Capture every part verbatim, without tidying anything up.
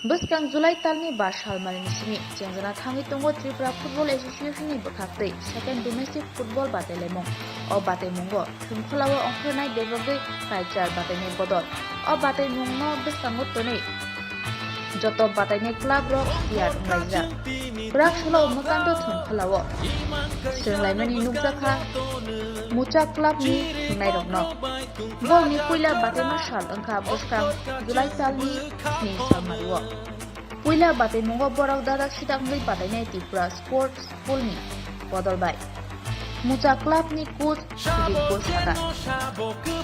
Bwskang July talni ba salmani simi chengjana thangwi tongo Tripura Football Association ni bwkhaktwi second domestic football batailaimung. O bataimungo thwngphalao ongkhornai bebagwi kaichar batainai bodol. O bataimungno bwskango tonwi joto batainai club rok tiyar wnglaijak. Bwrak solo mwkando thwngphalao swrwnglaimani nukjakha Mucha club ni thwngnairokno. Borokni puila bataima sal wngkha bwskang July talni sni salmario. Puila bataimungo borok dadak sidak wngwi batainai Tripura Sports School ni bodol bai. Mucha club ni coach Sudip Bol sakha.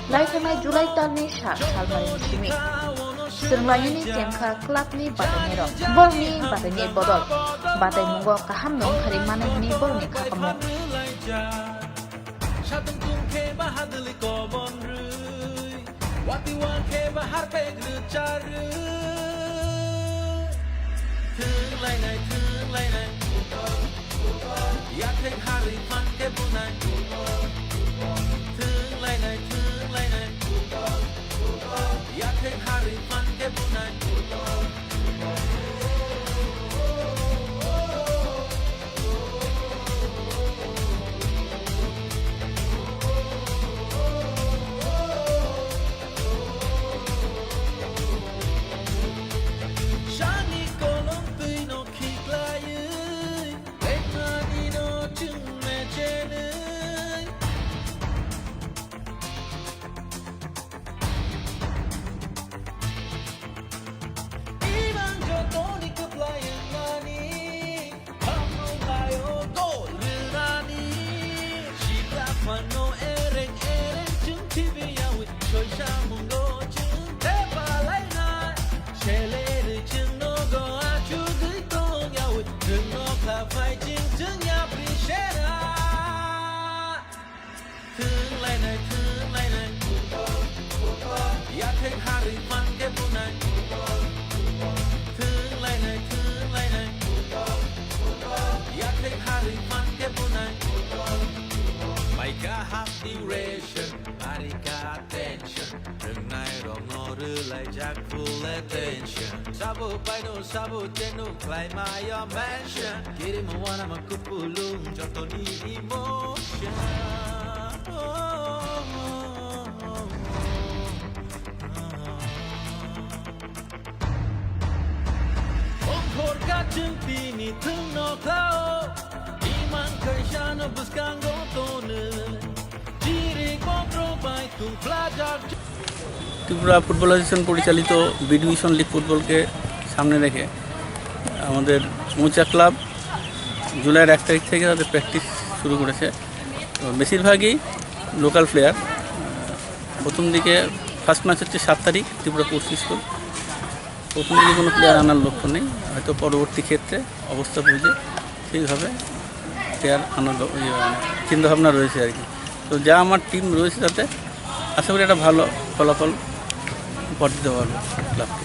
Laithangnai July talni sa salmarini simi swrwnglainani chengkha club ni batainairok. Borokni batainai bodol bataimungo kaham no wngkhari mano hwnwi borokni kha omo. Sadung tungkhe ba hadwlwi kobon rwi, wati wangkhe ba harpek rwcharwi. Thwnglainai, thwnglainai, yakhek harwi phankhe bunai. Thwnglainai, thwnglainai, yakhek harwi phankhe bunai. Sani kolom twi no khiklaiwi, lekha ni no chwng mechenwi. Imang jotoni kwplai wngnani, hamrwng laio gol rwnani. Sikla phano ereng ereng chwng thibi yawi, soisa mungo chwng thepalainai. Selerwi chwng nogo achugwi tong yawi, chwng nokha phai chwng chwng yapri sera. Thwnglainai, thwnglainai, yakhek harwi phankhe bunai. Thwnglainai, thwnglainai, yakhek harwi phankhe bunai. Maika half duration, arika attention. Rwngnai rokno rwlaijak full attention. Sabo paino sabo cheno khlai mayo mention. Kirima wanama kupulung jotoni emotion. Ongkhor kachung tini thwngno khlao. Imang kaisano bwskango tono. Chiri kokrok bai tungphlajak. Tripura football association পরিচালিত B division league ফুটবলকে সামনে রেখে আমাদের মৌচা ক্লাব জুলাইয়ের এক তারিখ থেকে তাদের প্র্যাকটিস শুরু করেছে। তো বেশিরভাগই লোকাল প্লেয়ার। প্রথম দিকে ফার্স্ট ম্যাচ হচ্ছে সাত তারিখ, ত্রিপুরা স্পোর্টস স্কুল। প্রথম দিকে কোনো প্লেয়ার আনার লক্ষ্য নেই, হয়তো পরবর্তী ক্ষেত্রে অবস্থা বুঝে সেইভাবে প্লেয়ার আনার ল-, ইয়ে, মানে, চিন্তাভাবনা রয়েছে আর কি। তো যা আমার টিম রয়েছে, তাতে আশা করি একটা ভালো ফলাফল উপহার দিতে পারবো ক্লাবকে।